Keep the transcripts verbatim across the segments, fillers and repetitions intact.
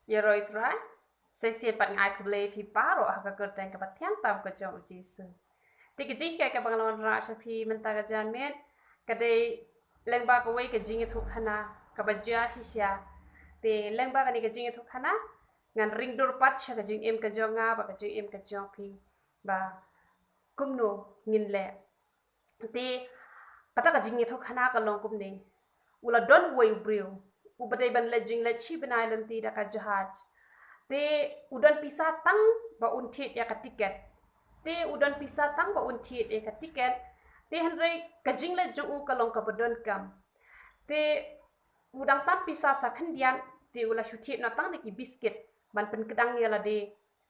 Ïa roi trai, sa shisien pat nga ai khublei phi baroh ha ka kyrteng kaba thiang tam ka jong u Jisu. Te ka jinghikai kaba nga la wanrah sha phi mynta ka janmiet ka dei lyngba kawei ka jingïathuhkhana kaba jia shisha. Te lyngba kane ka jingïathuhkhana ngan ring dur pat sha ka jingim ka jong nga bad ka jingim ka jong phi ba kumno ngin leh. Te kata ka jingïathuhkhana ka long kumne. U la don uwei u briew uba dei ban leit jingleit shi bnai lynti da ka jahaj. Te u don pisa tang ba un thied ïa ka tiket. Te u don pisa tang ba un thied ïa ka tiket. Te hynrei ka jingleit jong u ka long kaba donkam. Te u dang tam pisa sa khyndiat, te u la shu thied noh tang da ki biskit ban pynkdang ïa lade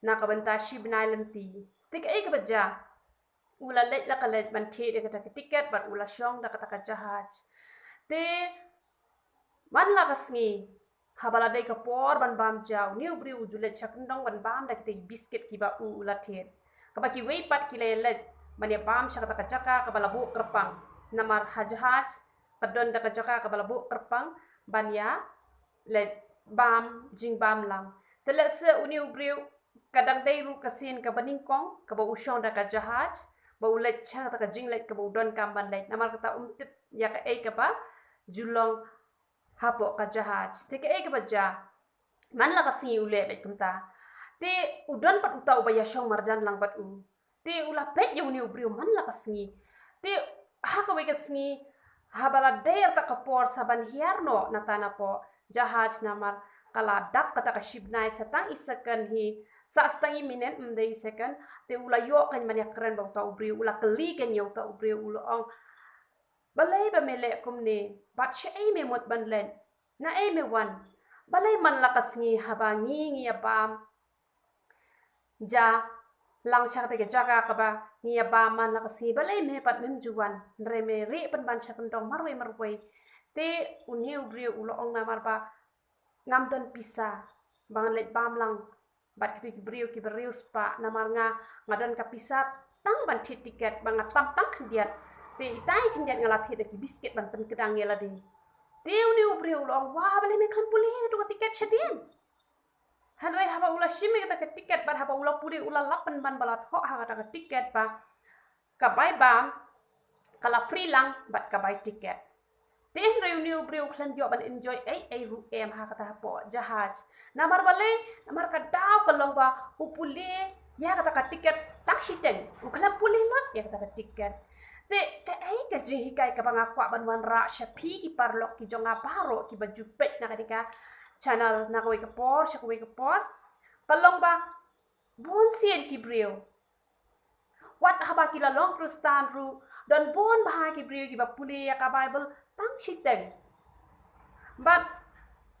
na ka bynta shi bnai lynti. Te kaei kaba jia? U la leit la ka leit ban thied da kata ka tiket bad u la shong da kata ka jahaj. Te man la ka sngi, haba la dei ka por ban bam ja, une u briew u ju leit sha kyndong ban bam da kita ki biskit kiba u u la thied. Kaba kiwei pat ki la leit ban ïa bam sha kata ka jaka kaba la buh kyrpang. Namar ha jahaj ka don da ka jaka kaba la buh kyrpang ban ïa leit bam jingbam lang. Te lehse une u briew ka dang dei ruh ka sien kaba nyngkong kaba u shong da ka jahaj, ba u leit sha kata ka jingleit kaba u donkam ban leit. Namar kata um tip ïa kaei kaba ju long hapoh ka jahaj. Te kaei kaba jia? Man la ka sngi u leh beit kumta. Te u don pat uta uba ïa shong marjan lang bad u. Te u la peit ïa une u briew man la ka sngi. Te ha kawei ka sngi, haba la dei arta ka por sa ban hiar noh nata napoh jahaj namar ka la dap kata ka shi bnai sa tang i second hi, sa tang i minit, ym dei i second. Te u la ïoh kan ban ïa kren bad uta u briew, u la kylli kan ïa uta u briew, u la ong, balei ba me leh kumne? Bad shaei me mut ban leit? Naei me wan? Balei man la ka sngi haba ngi ngi ïa bam ja lang sha kata ka jaka kaba ngi ïa bam man la ka sngi, balei me pat mem ju wan? Hynrei me rieh pynban sha kyndong marwei marwei. Te une u briew u la ong, namar ba ngam don pisa ba ngan leit bam lang bad kito ki briew kiba riewspah, namar nga nga don ka pisa tang ban thied tiket ba nga tam tang khyndiat. Te itai khyndiat nga la thied da ki biskit ban pynkdang ïa lade. Te une u briew u la ong, wa, balei me khlem pule ïa kato ka tiket shadien? Hynrei haba u la shim ïa kata ka tiket bad haba u la pule u la lap pynban ba la thoh ha kata ka tiket ba ka bai bam ka la free lang bad ka bai tiket. Te hynrei une u briew u khlem ïoh ban enjoy ei ei ruh em ha kata hapoh jahaj. Namar balei? Namar ka daw ka long ba u pule ïa kata ka tiket tang shiteng, u khlem pule lut ïa kata ka tiket. Te kaei ka jinghikai kaba nga kwah ban wanrah sha phi ki paralok ki jong nga baroh kiba ju peit na kane ka channel na kawei ka por sha kawei ka por? Ka long ba bun sien ki briew, wat haba ki la long Khristan ruh, don bun bha ki briew kiba pule ïa ka Baibl tang shiteng. Bad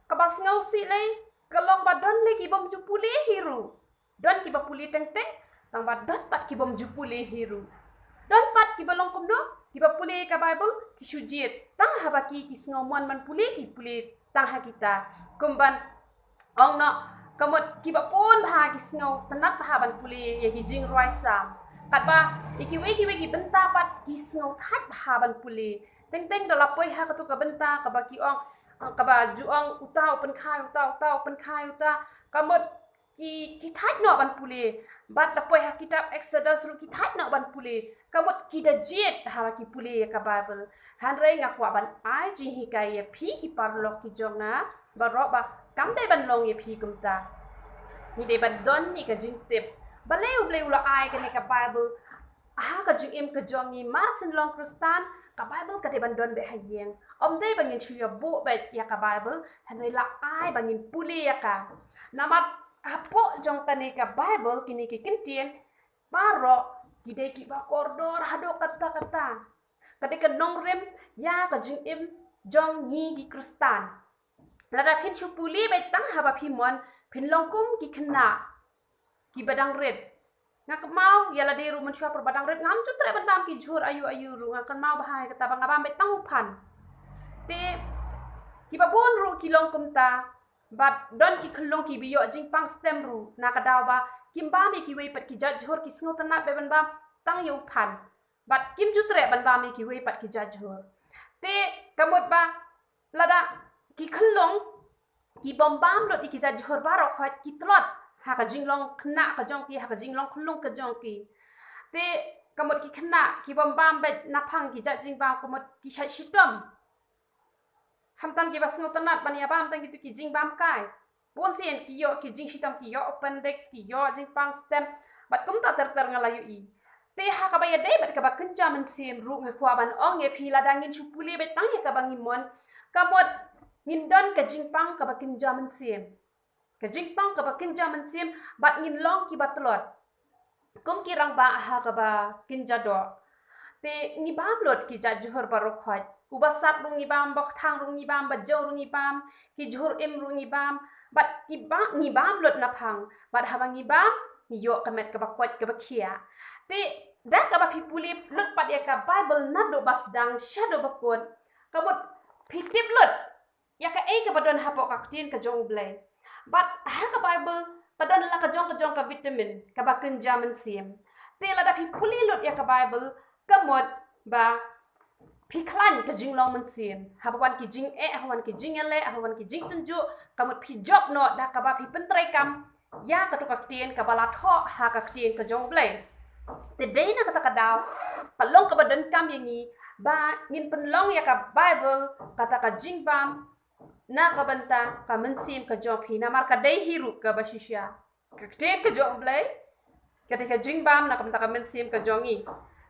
kaba sngewsih lei ka long ba don lei ki bym ju pule hi ruh. Don kiba pule teng teng, tang ba don pat ki bym ju pule hi ruh. Don pat kiba long kumno, kiba pule ïa ka Baibl ki shu jied, tang haba ki ki sngew mon ban pule ki pule tang ha kita. Kumban ong noh, ka mut kiba bun bha ki sngew tynnat bha ban pule ïa ki jingrwai Salm. Katba ïa kiwei kiwei ki bynta pat ki sngew thait bha ban pule. Teng teng da la poi ha kato ka bynta kaba ki ong, kaba ju ong uta u pynkha ïa uta, uta u pynkha ïa uta. Ka mut ki, ki thait noh ban pule. Bad da poi ha kitab Exodus ruh ki thait noh ban pule. Ka mut ki da jied haba ki pule ïa ka Baibl. Hynrei nga kwah ban ai jinghikai ïa phi ki paralok ki jong nga baroh ba kam dei ban long ïa phi kumta. Ngi dei ban don ïa ka jingtip. Balei U Blei u la ai kane ka Baibl ha ka jingim ka jong ngi? Mar shen long Khristan, ka Baibl ka dei ban don beit ha ïing. Ym dei ba ngin shu ïa buh beit ïa ka Baibl, hynrei la ai ba ngin pule ïa ka. Namar hapoh jong kane ka Baibl, kine ki kyntien baroh ki dei kiba kordor haduh katta katta. Ka dei ka nongrim ïa ka jingim jong ngi ki Khristan. Lada phin shu pule beit tang haba phi mon, phin long kum ki khynnah kiba dang rit. Nga kynmaw ïa lade ruh mynshuwa por ba dang rit ngam ju treh ban bam ki jhur aïu aïu ruh, nga kynmaw bha ïa kata ba nga bam beit tang u phan. Te kiba bun ruh ki long kumta. Bad don ki khyllung kiba ïoh jingpang stem ruh na ka daw ba kim bam ïa kiwei pat ki jait jhur, ki sngew tynnat beit ban bam tang ïa u phan. Bad kim ju treh ban bam ïa kiwei pat ki jait jhur. Te ka mut ba lada ki khyllung ki bym bam lut ïa ki jat jhur baroh khoit ki tlot ha ka jinglong khynnah ka jong ki, ha ka jinglong khyllung ka jong ki. Te ka mut ki khynnah ki bym bam beit naphang ki jat jingbam, ka mut ki shait shitom. Khamtam kiba sngewtynnat ban ïa bam tang kito ki jingbam kai. Bun sien ki ïoh ki jingshitom, ki ïoh appendix, ki ïoh jingpang stent. Bad kumta ter ter nga la ïohi. Te ha kaba ïadei bad kaba kynja mynsiem ruh nga kwah ban ong ïa phi, lada ngin shu pule beit tang ïa kaba ngi mon, ka mut ngin don ka jingpang kaba kynja mynsiem. Ka jingpang kaba kynja mynsiem, bad ngin long kiba tlot kum ki rangbah ha kaba kynja doh. Te ngi bam lut ki jat jhur baroh khoit. Uba sat ruh ngi bam, ba kthang ruh ngi bam, ba jew ruh ngi bam, ki jhur im ruh ngi bam, bad ki ba, ngi bam lut naphang. Bad haba ngi bam, ngi ïoh ka met kaba koit kaba khiah. Te da kaba phi pule lut pat ïa ka Bible naduh ba sdang shaduh ba kut, ka mut phi tip lut ïa kaei kaba don hapoh ka ktien ka jong U Blei. Bad ha ka Bible ka don la ka jong ka jong ka vitamin kaba kynja mynsiem. Te lada phi pule lut ïa ka Bible, ka mut ba phi khlaiñ ka jinglong mynsiem. Haba wan ki jingeh, haba wan ki jingïaleh, haba wan ki jingtynjuh, ka mut phi jop noh da kaba phi pyntreikam ïa kato ka ktien kaba la thoh ha ka ktien ka jong U Blei. Te dei na kata ka daw ka long kaba donkam ïa ngi ba ngin pynlong ïa ka Bible kata ka jingbam na ka bynta ka mynsiem ka jong phi, namar ka dei hi ruh kaba shisha. Ka ktien ka jong U Blei ka dei ka jingbam na ka bynta ka mynsiem ka jong ngi.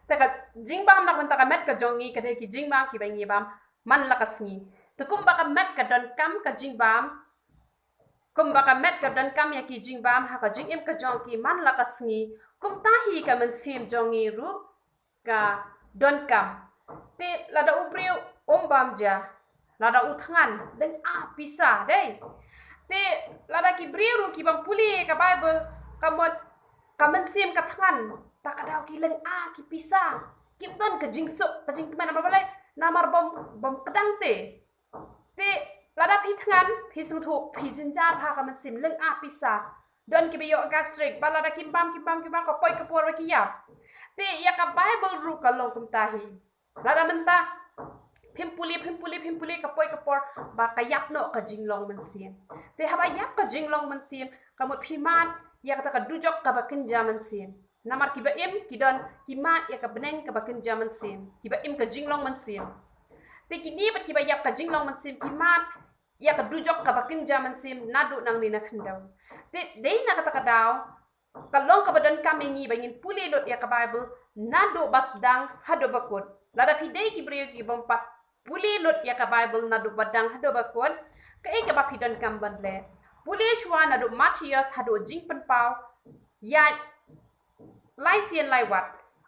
Te ka jingbam na ka bynta ka met ka jong ngi ka dei ki jingbam kiba ngi bam man la ka sngi. Te kumba ka met ka donkam ka jingbam, kumba ka met ka donkam ïa ki jingbam ha ka jingim ka jong ki man la ka sngi, kumta hi ka mynsiem jong ngi ruh ka donkam. Te lada u briew um bam ja, lada u thngan, lynga pisa dei. Te lada ki briew ruh ki bym pule ka Bible, ka mut ka mynsiem ka thngan, ta ka daw ki lynga ki pisa. Kim don ka jingsuk, ka jingkmen, namar balei? Namar bym, bym kdang te. Te lada phi thngan, phi sngewthuh, phi jynjar ha ka mynsiem, lynga pisa. Don kiba ïoh gastric, ba lada kim bam, kim bam, kim bam, ka poi ka por ba ki ïap. Te ïa ka Bible ruh ka long kumta hi. Lada mynta phim pule, phim pule, phim pule, ka poi ka por ba ka ïap noh ka jinglong mynsiem. Te haba ïap ka jinglong mynsiem, ka mut phi mad ïa kata ka dujok kaba kynja mynsiem. Namar kiba im ki don, ki mad ïa ka bneng kaba kynja mynsiem, kiba im ka jinglong mynsiem. Te kine pat kiba ïap ka jinglong mynsiem ki mad ïa ka dujok kaba kynja mynsiem naduh nangne na khyndew. Te dei na kata ka daw ka long kaba donkam ïa ngi ba ngin pule lut ïa ka Bible naduh ba sdang haduh ba kut. Lada phi dei ki briew ki bym pat pule lut ïa ka Bible naduh ba dang haduh ba kut, kaei kaba phi donkam ban leh? Pule shuwa naduh Mathaios haduh Jingpynpaw, ïaid lai sien lai wat.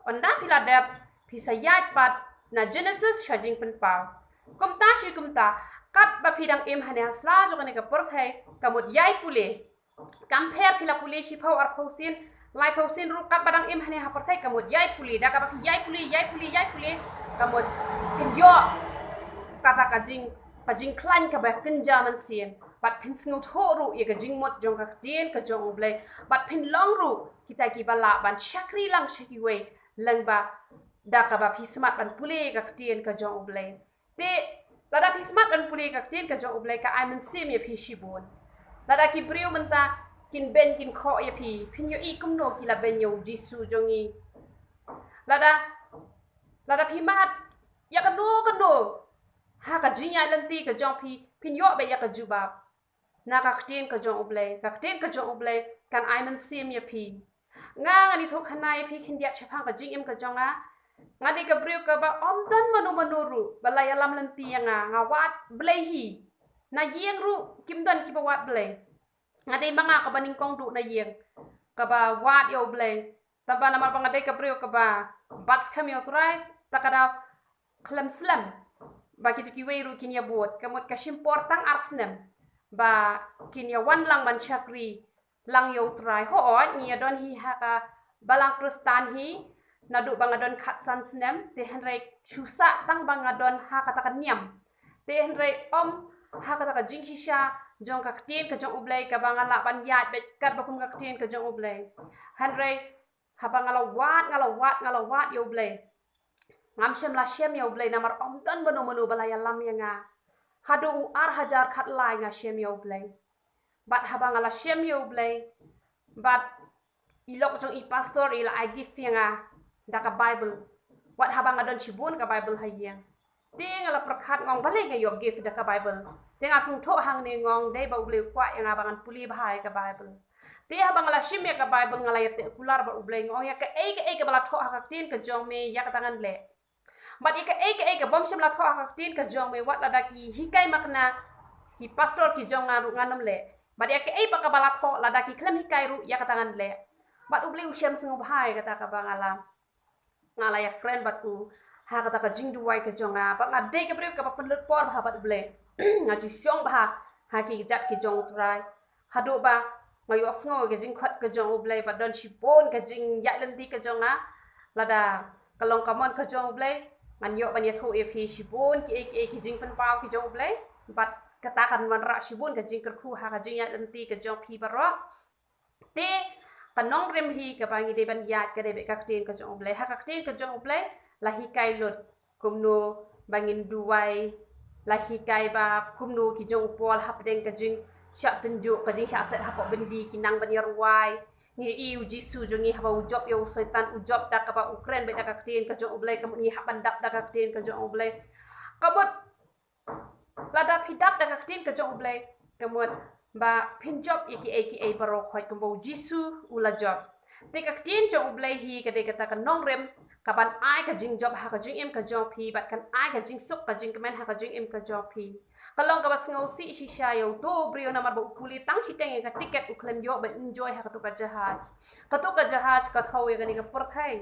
Ynda phi la dep, phi sa ïaid pat na Genesis sha Jingpynpaw. Kumta shi kumta, katba phi dang im hangne ha sla jong kane ka pyrthei, ka mut ïai pule. Kam pher phi la pule shiphew, arphew sien, laiphew sien ruh, katba dang im hangne ha pyrthei, ka mut ïai pule. Da kaba phi ïai pule, ïai pule, ïai pule, ka mut phin ïoh kata ka jing, ka jingkhlaiñ kaba kynja mynsiem. Bad phin sngewthuh ruh ïa ka jingmut jong ka ktien ka jong U Blei. Bad phin long ruh kita kiba lah ban shakri lang sha kiwei lyngba da kaba phi smat ban pule ka ktien ka jong U Blei. Te lada phi smat ban pule ka ktien ka jong U Blei, ka ai mynsiem ïa phi shibun. Lada ki briew mynta kin beiñ kin khoh ïa phi, phin ïohi kumno ki la beiñ ïa U Jisu jong ngi. Lada, lada phi mad ïa kano kano ha ka jingïaid lynti ka jong phi, phin ïoh beit ïa ka jubab na ka ktien ka jong U Blei. Ka ktien ka jong U Blei kan ai mynsiem ïa phi. Nga ngan ïathuh khana ïa phi khyndiat shaphang ka jingim ka jong nga. Nga dei ka briew kaba ym don mano mano ruh ba la ïalam lynti ïa nga, nga wad Blei hi. Na ïing ruh kim don kiba wad Blei. Nga dei ma nga kaba nyngkong duh na ïing kaba wad ïa U Blei. Tangba namar ba nga dei ka briew kaba bat skhem ïa U Trai, ta ka daw khlem slem ba kito kiwei ruh kin ïabud. Ka mut ka shim por tang ar snem ba kin ïawan lang ban shakri lang ïa U Trai. Hooid, ngi ïadon hi ha ka balang Khristan hi naduh ba nga don khatsan snem, te hynrei shu sah tang ba nga don ha kata ka niam. Te hynrei ym ha kata ka jingshisha jong ka ktien ka jong U Blei kaba nga lah ban ïaid beit katba kum ka ktien ka jong U Blei. Hynrei haba nga la wad, nga la wad, nga la wad ïa U Blei, ngam shym la shem ïa U Blei namar ym don mano mano ba la ïalam ïa nga. Haduh u ar hajar khatlai nga shem ïa U Blei. Bad haba nga la shem ïa U Blei, bad i lok jong i pastor i la ai gift ïa nga da ka Bible. Wat haba nga don shibun ka Bible ha ïing. Te nga la pyrkhat, ngong, balei nga ïoh gift da ka Bible. Te nga sngewthuh hangne, ngong, dei ba U Blei u kwah ïa nga ba ngan pule bha ïa ka Bible. Te haba nga la shim ïa ka Bible, nga la ïateh kular bad U Blei, ngong, ïa kaei kaei kaba la thoh ha ka ktien ka jong me, ïa kata ngan leh. Bad ïa kaei kaei kabym shym la thoh ha ka ktien ka jong me, wat lada ki hikai makna ki pastor ki jong nga ruh, ngan ym leh. Bad ïa kaei pat kaba la thoh, lada ki khlem hikai ruh, ïa kata ngan leh. Bad U Blei u shem sngewbha ïa kata kaba nga la, nga la ïakren bad u ha kata ka jingduwai ka jong nga. Bad nga dei ka briew kaba pynlut por bha bad U Blei. Nga ju shong bha ha ki kjat ki jong U Trai. Haduh ba nga ïohsngew ïa ka jingkhot ka jong U Blei, bad don shibun ka jingïaid lynti ka jong nga. Lada ka long ka mon ka jong U Blei, ngan ïoh ban ïathuh ïa phi shibun kiei kiei ki jingpynpaw ki jong U Blei. Bad kata kan wanrah shibun ka jingkyrkhu ha ka jingïaid lynti ka jong phi baroh. Te ka nongrim hi kaba ngi dei ban ïaid ka dei beit ka ktien ka jong U Blei. Ha ka ktien ka jong U Blei la hikai lut kumno ba ngin duwai, la hikai ba kumno ki jong u Paul hapdeng ka jingshah tynjuh, ka jingshah set hapoh byndi, ki nang ban ïarwai. Ngi i U Jisu jong ngi, haba u jop ïa u Soitan, u jop da kaba u kren beit da ka ktien ka jong U Blei, ka mut ngi hap ban dap da ka ktien ka jong U Blei. Ka mut lada phi dap da ka ktien ka jong U Blei, ka mut ba phin jop ïa kiei kiei baroh, hooid, kumba U Jisu u la jop. Te ka ktien jong U Blei hi ka dei kata ka nongrim kaban ai ka jingjop ha ka jingim ka jong phi, bad kan ai ka jingsuk ka jingkmen ha ka jingim ka jong phi. Ka long kaba sngewsih shisha ïa uto u briew, namar ba u pule tang shiteng ïa ka tiket, u khlem ïoh ban enjoy ha kato ka jahaj. Kato ka jahaj ka thew ïa kane ka pyrthei.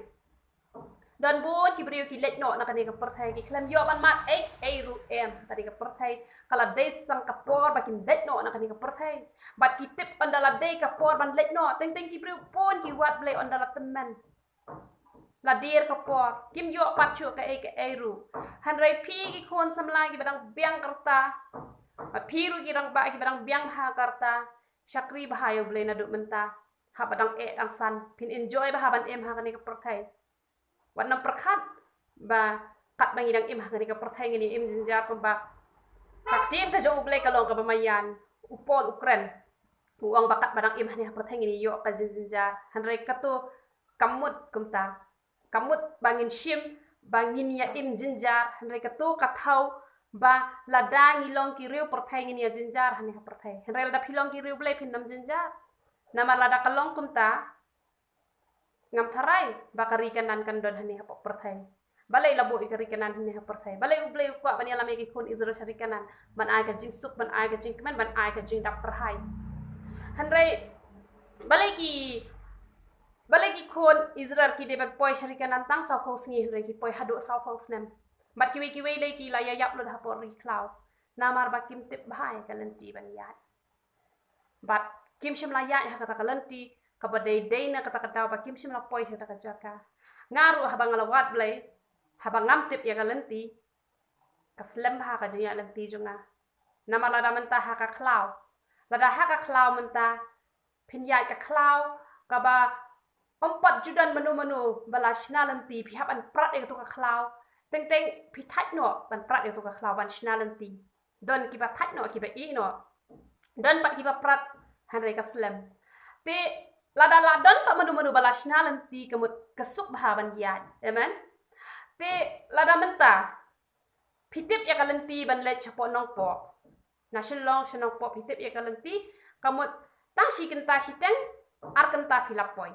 Don bun ki briew ki leit noh na kane ka pyrthei, ki khlem ïoh ban mad ei ei ruh em ha kane ka pyrthei. Ka la dei tang ka por ba kin leit noh na kane ka pyrthei. Bad ki tip ynda la dei ka por ban leit noh, teng teng ki briew bun ki wad Blei ynda la tymmen, la dier ka por, kim ïoh pat shuh kaei kaei ruh. Hynrei phi ki khun samla kiba dang biang ka rta, bad phi ruh ki rangbah kiba dang biang bha ka rta, shakri bha ïa U Blei naduh mynta. Haba dang eh dang san, phin enjoy bha ban im ha kane ka pyrthei. Wat nym pyrkhat ba katba ngi dang im ha kane ka pyrthei ngin ïa im jynjar kumba ka ktien ka jong U Blei ka long kaba maïan. U Paul u kren, u ong ba katba dang im ha kane ka pyrthei ngin ïa ïoh ka jingjynjar. Hynrei kato kam mut kumta. Kam mut ba ngin shim ba ngin ïa im jynjar, hynrei kato ka thew ba lada ngi long ki riew pyrthei ngin ïa jynjar ha kane ka pyrthei. Hynrei lada phi long ki riew Blei phin nym jynjar. Namar lada ka long kumta, ngam tharai ba ka ri Kanaan kan don hangne hapoh pyrthei. Balei la buh ïa ka ri Kanaan hangne ha pyrthei? Balei U Blei u kwah ban ïalam ïa ki khun Israel sha ri Kanaan? Ban ai ka jingsuk, ban ai ka jingkmen, ban ai ka jingdap pyrthei. Hynrei balei ki, balei ki khun Israel ki dei ban poi sha ri Kanaan tang sawphew sngi, hynrei ki poi haduh sawphew snem? Bad kiwei kiwei lei ki la ïa ïap lut hapoh ri khlaw. Namar ba kim tip bha ïa ka lynti ban ïaid. Bad kim shym la ïaid ha kata ka lynti kaba dei dei, na kata ka daw ba kim shym la poi ha kata ka jaka. Nga ruh haba nga la wad Blei, haba ngam tip ïa ka lynti, ka slem bha ka jingïaid lynti jong nga. Namar lada mynta ha ka khlaw, lada ha ka khlaw mynta phin ïaid ka khlaw kaba ym pat ju don mano mano ba la shna lynti, phi hap ban prat ïa kato ka khlaw. Teng teng phi thait noh ban prat ïa kato ka khlaw ban shna lynti. Don kiba thait noh, kiba ïeh noh. Don pat kiba prat, hynrei ka slem. Te lada la don pat mano mano ba la shna lynti, ka mut ka suk bha ban ïaid. Amen. Te lada mynta phi tip ïa ka lynti ban leit shapoh Nongpoh, na Shillong sha Nongpoh phi tip ïa ka lynti, ka mut tang shi kynta shiteng, ar kynta phi la poi.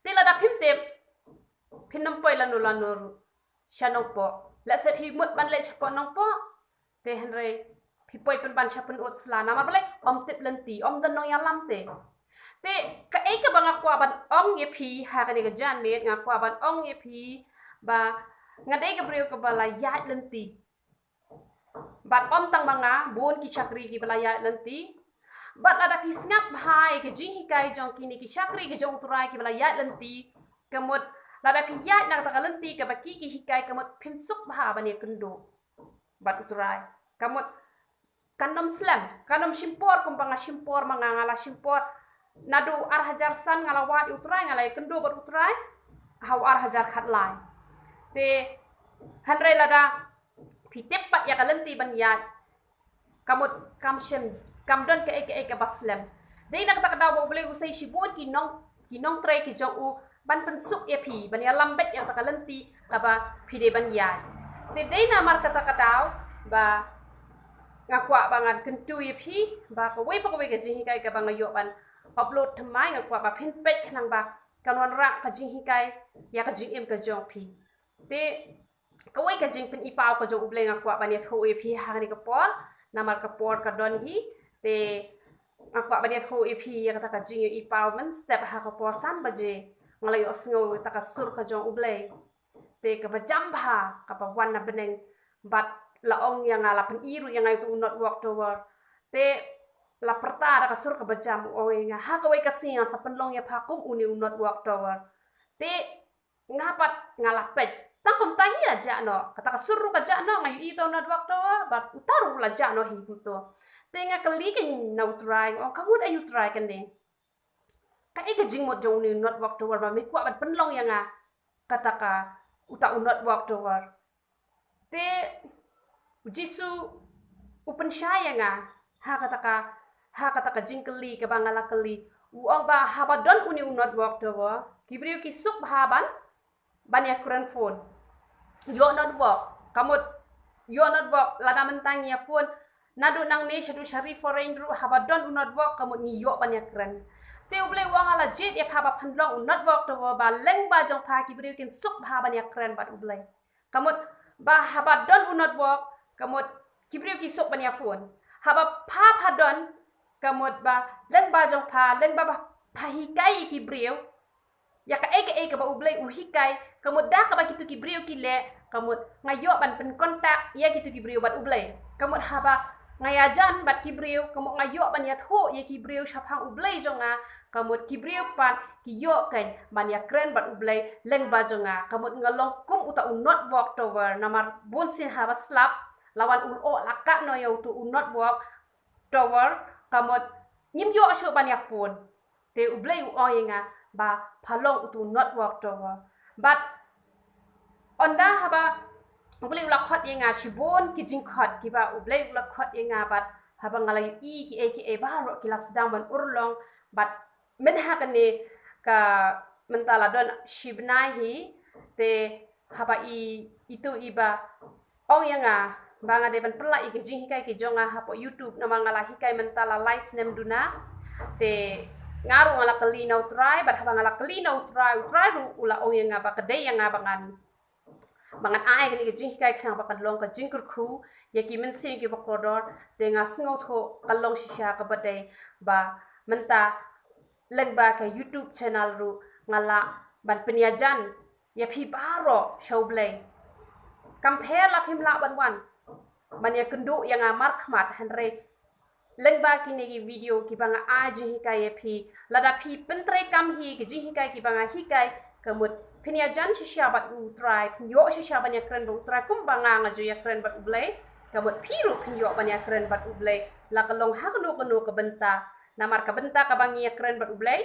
Te lada phim tip, phin nym poi lano lano ruh sha Nongpoh. Lehse phi mut ban leit shapoh Nongpoh, te hynrei phi poi pynban sha Pynursla. Namar balei? Ym tip lynti, ym don nongïalam te. Te kaei kaba nga kwah ban ong ïa phi ha kane ka janmiet, nga kwah ban ong ïa phi ba nga dei ka briew kaba la ïaid lynti. Bad ym tang ma nga, bun ki shakri kiba la ïaid lynti. Bad lada phi sngap bha ïa ki jinghikai jong kine ki shakri ki jong U Trai kiba la ïaid lynti, ka mut lada phi ïaid na kata ka lynti kaba ki ki hikai, ka mut phin suk bha ban ïakynduh bad U Trai. Ka mut kan nym slem, kan nym shim por kumba nga shim por ma nga, nga la shim por naduh ar hajar san nga la wad ïa U Trai, nga la ïakynduh bad U Trai ha u ar hajar khatlai. Te hynrei lada Phi tip pat ïa ka lynti ban ïaid, ka mut kam shym, kam don kaei kaei kaba slem. Dei na kata ka daw ba U Blei u sei shibun ki nong, ki nongtrei ki jong u ban pynsuk ïa phi, ban ïalam beit ïa kata ka lynti kaba phi dei ban ïaid. Te dei namar kata ka daw ba nga kwah ba ngan kyntu ïa phi ba kawei pa kawei ka jinghikai kaba nga ïoh ban upload thymmai, nga kwah ba phin peit khnang ba kan wanrah ka jinghikai ïa ka jingim ka jong phi. Te kawei ka jingpyni paw ka jong U Blei nga kwah ban ïathuh ïa phi ha kane ka por, namar ka por ka don hi. Te nga kwah ban ïathuh ïa phi ïa kata ka jingïohi paw mynstep ha ka por san baje nga la ïohsngew ïa kata ka sur ka jong U Blei. Te kaba jam bha kaba wan na bneng bad la ong ïa nga, la pyni ruh ïa nga ïa uto u North Watchtower. Te la pyrta da ka sur kaba jam, u ong ïa nga, ha kawei ka sngi ngan sa pynlong ïa pha kum une u North Watchtower. Te nga pat nga la peit. Tang kumta hi la jah noh. Kata ka sur ruh ka jah noh, nga ïohi uto u North Watchtower bad uta ruh la jah noh hi kumto. Te nga kylli keiñ na U Trai, nga ong, ka mut aïu U Trai kane? Kaei ka jingmut jong une u North Watchtower ba me kwah ban pynlong ïa nga kata ka, uta u North Watchtower? Te U Jisu u pynshai ïa nga ha kata ka, ha kata ka jingkylli kaba nga la kylli. U ong ba haba don une u North Watchtower, ki briew ki suk bha ban, ban ïakren phone. Ïoh North Watch, ka mut ïoh North Watch, lada mynta ngi ïa phone naduh nangne shaduh sha ri foreign ruh, haba don u North Watch ka mut ngi ïoh ban ïakren. Te U Blei u ong nga la jied ïa pha ba phan long u North Watchtower ba lyngba jong pha ki briew kin suk bha ban ïakren bad U Blei. Ka mut ba haba don u North Watch, ka mut ki briew ki suk ban ïa phone. Haba pha pha don, ka mut ba lyngba jong pha, lyngba ba pha hikai ïa ki briew ïa kaei kaei kaba U Blei u hikai, ka mut da kaba kito ki briew ki leh, ka mut nga ïoh ban pyncontact ïa kito ki briew bad U Blei. Ka mut haba nga ïajan bad ki briew, ka mut nga ïoh ban ïathuh ïa ki briew shaphang U Blei jong nga, ka mut ki briew pat ki ïoh keiñ ban ïakren bad U Blei lyngba jong nga. Ka mut nga long kum uta u North Watchtower, namar bunsien haba slap la wan u lyoh la kah noh ïa uto u North Watchtower, ka mut ngim ïoh shuh ban ïa phone. Te U Blei u ong ïa nga ba pha long uto u North Watchtower. Bad ynda haba U Blei u la khot ïa nga, shibun ki jingkhot kiba U Blei u la khot ïa nga, bad haba nga la ïohi kiei kiei baroh ki la sdang ban urlong. Bad mynta ha kane ka, mynta la don shi bnai hi, te haba i, itu iba ong ïa nga ba nga dei ban pynlait ïa ki jinghikai ki jong nga hapoh YouTube, namar nga la hikai mynta la lai snem duna. Te nga ruh nga la kylli na U Trai, bad haba nga la kylli na U Trai, U Trai ruh u la ong ïa nga ba ka dei ïa nga ba ngan, ba ngan ai kane ka jinghikai khnang ba kan long ka jingkyrkhu ïa ki mynsiem kiba kordor. Te nga sngewthuh ka long shisha kaba dei ba mynta lyngba ka YouTube channel ruh nga lah ban pynïajan ïa phi baroh sha U Blei. Kam pher la phim lah ban wan ban ïakynduh ïa nga markhmat, hynrei lyngba kine ki video kiba nga ai jinghikai ïa phi, lada phi pyntreikam hi ki jinghikai kiba nga hikai, ka mut phin ïajan shisha bad U Trai, phin ïoh shisha ban ïakren bad U Trai kumba nga nga ju ïakren bad U Blei. Ka mut phi ruh phin ïoh ban ïakren bad U Blei, la ka long ha kano kano ka bynta. Namar ka bynta kaba ngi ïakren bad U Blei,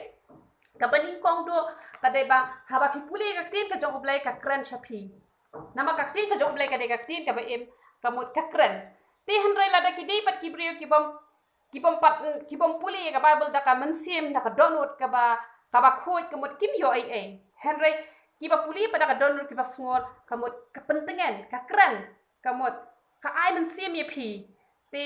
kaba nyngkong duh ka dei ba haba phi pule ïa ka ktien ka jong U Blei, ka kren sha phi. Namar ka ktien ka jong U Blei ka dei ka ktien kaba im, ka mut ka kren. Te hynrei lada ki dei pat ki briew ki bym, ki bym pat, ki bym pule ïa ka Baibl da ka mynsiem, da ka dohnud kaba, kaba khuid, ka mut kim ïoh ei ei. Hynrei kiba pule pat da ka dohnud kaba sngur, ka mut ka pyntngen, ka kren, ka mut ka ai mynsiem ïa phi. Te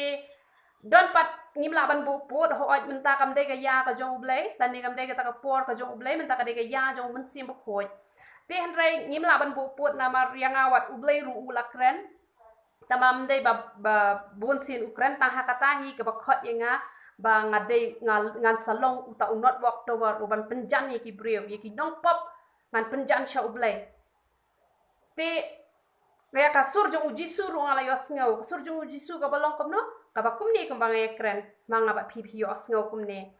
don pat, ngim lah ban buh pud, hooid mynta kam dei ka ïa ka jong U Blei, tang ne kam dei kata ka por ka jong U Blei, mynta ka dei ka ïa jong U Mynsiem Bakhuid. Te hynrei ngim lah ban buh pud namar ïa nga wat U Blei ruh u la kren. Tangba ym dei ba, ba bunsien u kren, tang ha kata hi kaba khot ïa nga ba nga dei, nga, ngan sa long uta u North Watchtower uban pynjan ïa ki briew, ïa ki nongpop ngan pynjan sha U Blei. Te ïa ka sur jong U Jisu ruh nga la ïohsngew. Ka sur jong U Jisu kaba long kumno? Kaba kumne kumba nga ïakren ma nga bad phi, phi ïohsngew kumne.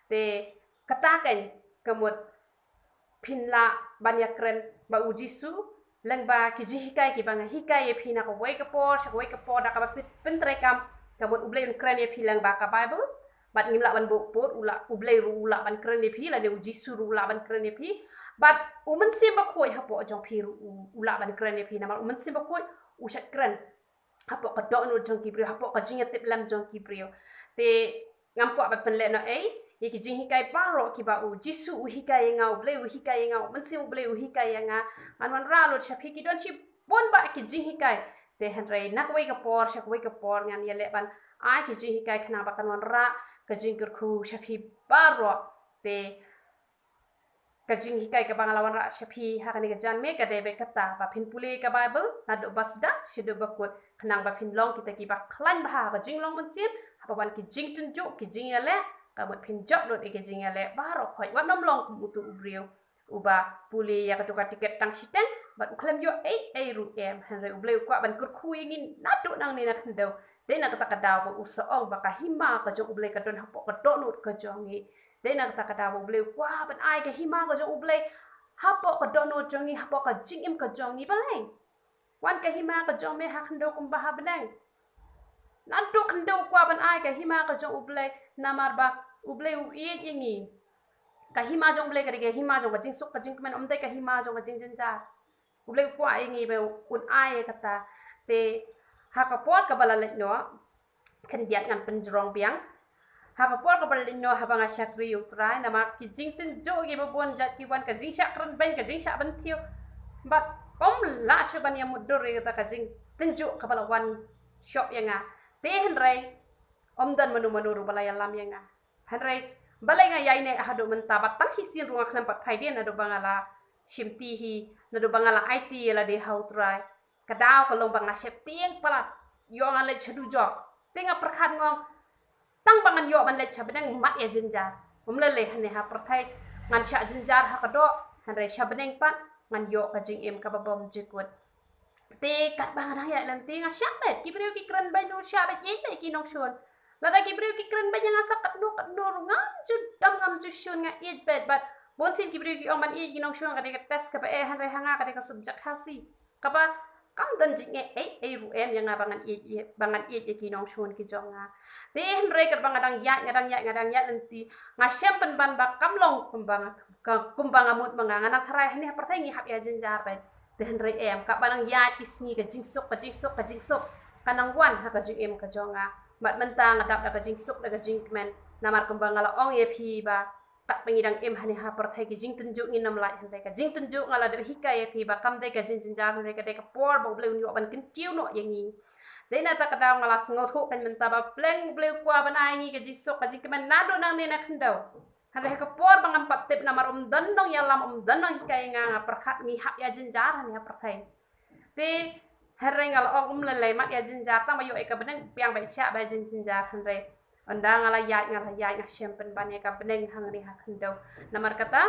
Te kata keiñ ka mut phin lah ban ïakren bad U Jisu lyngba ki jinghikai kiba nga hikai ïa phi na kawei ka por sha kawei ka por, da kaba phi pyntreikam, ka mut U Blei un kren ïa phi lyngba ka Baibl. Bad ngim lah ban buh pud, u lah, U Blei ruh u lah ban kren ïa phi, lane U Jisu ruh u lah ban kren ïa phi. Bad U Mynsiem Bakhuid hapoh jong phi ruh u, u lah ban kren ïa phi, namar U Mynsiem Bakhuid u shait kren. hapoh ka dohnud jong ki briew, hapoh ka jingïatiplem jong ki briew. Te ngam kwah ban pynlehnohei ïa ki jinghikai baroh kiba u Jisu u hikai ïa nga, U Blei u hikai ïa nga, U Mynsiem U Blei u hikai ïa nga. Ngan wanrah lut sha phi, ki don shibun bah ki jinghikai. Te hynrei na kawei ka por sha kawei ka por ngan ïaleh ban ai ki jinghikai khnang ba kan wanrah ka jingkyrkhu sha phi baroh. Te ka jinghikai kaba nga la wanrah sha phi ha kane ka janmiet ka dei beit kata ba phin pule ka Baibl naduh ba sdang shaduh ba kut, khnang ba phin long kita kiba khlaiñ bha ha ka jinglong mynsiem, haba wan ki jingtynjuh, ki jingïaleh, ka mut phin jop lut ïa ki jingïaleh baroh khoit. Wat nym long kum utu u briew uba pule ïa kato ka tiket tang shiteng bad u khlem ïoh ei ei ruh em. Hynrei U Blei u kwah ban kyrkhu ïa ngi naduh nangne na khyndew. Dei na kata ka daw ba u sa ong ba ka hima ka jong U Blei ka don hapoh ka dohnud ka jong ngi. Dei na kata ka daw ba U Blei u kwah ban ai ka hima ka jong U Blei hapoh ka dohnud jong ngi, hapoh ka jingim ka jong ngi. Balei? Wan ka hima ka jong me ha khyndew kumba ha bneng. Naduh khyndew u kwah ban ai ka hima ka jong U Blei, namar ba U Blei u ïeit ïa ngi. Ka hima jong U Blei ka dei ka hima jong ka jingsuk ka jingkmen, ym dei ka hima jong ka jingjynjar. U Blei u kwah ïa ngi ba un ai ïa kata. Te ha ka por kaba la leit noh, khyndiat ngan pynjrong biang. Ha ka por kaba la leit noh haba nga shakri ïa U Trai, namar ki jingtynjuh kiba bun jait ki wan, ka jingshah kren beiñ, ka jingshah bynthiew. Bad ym lah shuh ban ïa mutdur ïa kata ka jingtynjuh kaba la wan shoh ïa nga. Te hynrei ym don mano mano ruh ba la ïalam ïa nga. Hynrei balei nga ïaineh haduh mynta, bad tang shisien ruh nga khlem pat phai dien haduh ba nga la shimti hi, naduh ba nga la aiti ïa lade ha U Trai. Ka daw ka long ba nga sheptieng palat, ïoh nga leit sha dujok. Te nga pyrkhat, nga ong, tang ba ngan ïoh ban leit sha bneng mat ïa jynjar. Ym lei lei hangne ha pyrthei ngan shah jynjar ha ka doh, hynrei sha bneng pat ngan ïoh ka jingim kaba bymjukut. Te katba nga dang ïaid lynti nga shah beit, ki briew ki kren beiñ ruh shah beit, ïeit beit ki nongshun. Lada ki briew ki kren beiñ ïa nga sa katno katno ruh ngam ju dam, ngam ju shun, nga ïeit beit. Bad bunsien ki briew ki ong ban ïeit ki nongshun ka dei ka test kaba eh, hynrei ha nga ka dei ka subject Khasi kaba kam don jingeh ei ei ruh em ïa nga ba ngan ïeit, ba ngan ïeit ïa ki nongshun ki jong nga. Te hynrei katba nga dang ïaid, nga dang ïaid, nga dang ïaid lynti, nga shem pynban ba kam long kumba nga, ka, kumba nga mut ma nga. Nga nang tharai hangne ha pyrthei ngi hap ïa jynjar beit. Te hynrei em, katba nang ïaid ki sngi ka jingsuk, ka jingsuk, ka jingsuk ka nang wan ha ka jingim ka jong nga. Bad mynta nga dap da ka jingsuk, da ka jingkmen. Namar kumba nga la ong ïa phi ba katba ngi dang im hangne ha pyrthei ki jingtynjuh ngin ym lait, hynrei ka jingtynjuh nga la dep hikai ïa phi ba kam dei ka jingjynjar, hynrei ka dei ka por ba U Blei un ïoh ban kyntiew noh ïa ngi. Dei na kata ka daw nga la sngewthuh kein mynta ba pleng U Blei u kwah ban ai ngi ka jingsuk, ka jingkmen naduh nangne na khyndew. Hynrei ha ka por ba ngam pat tip, namar ym don nongïalam, ym don nonghikai ïa nga, nga pyrkhat ngi hap ïa jynjar hangne ha pyrthei. Te hynrei nga la ong ym lei lei, mat ïa jynjar, tang ba ïoh ïa ka bneng biang ba i shah ba ïa jynjar. Hynrei ynda nga la ïaid, nga la ïaid, nga shem pynban ïa ka bneng hangne ha khyndew. Namar kata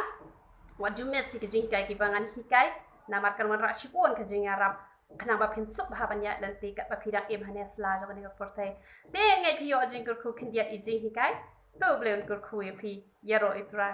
wat ju miss ïa ki jinghikai kiba ngan hikai, namar kan wanrah shibun ka jingïarap khnang ba phin suk bha ban ïaid lynti katba phi dang im hangne ha sla jong kane ka pyrthei. Te ngeit phi ïoh jingkyrkhu khyndiat ïa ki jinghikai. To U Blei un kyrkhu ïa phi. Ïaroh ïa U Trai.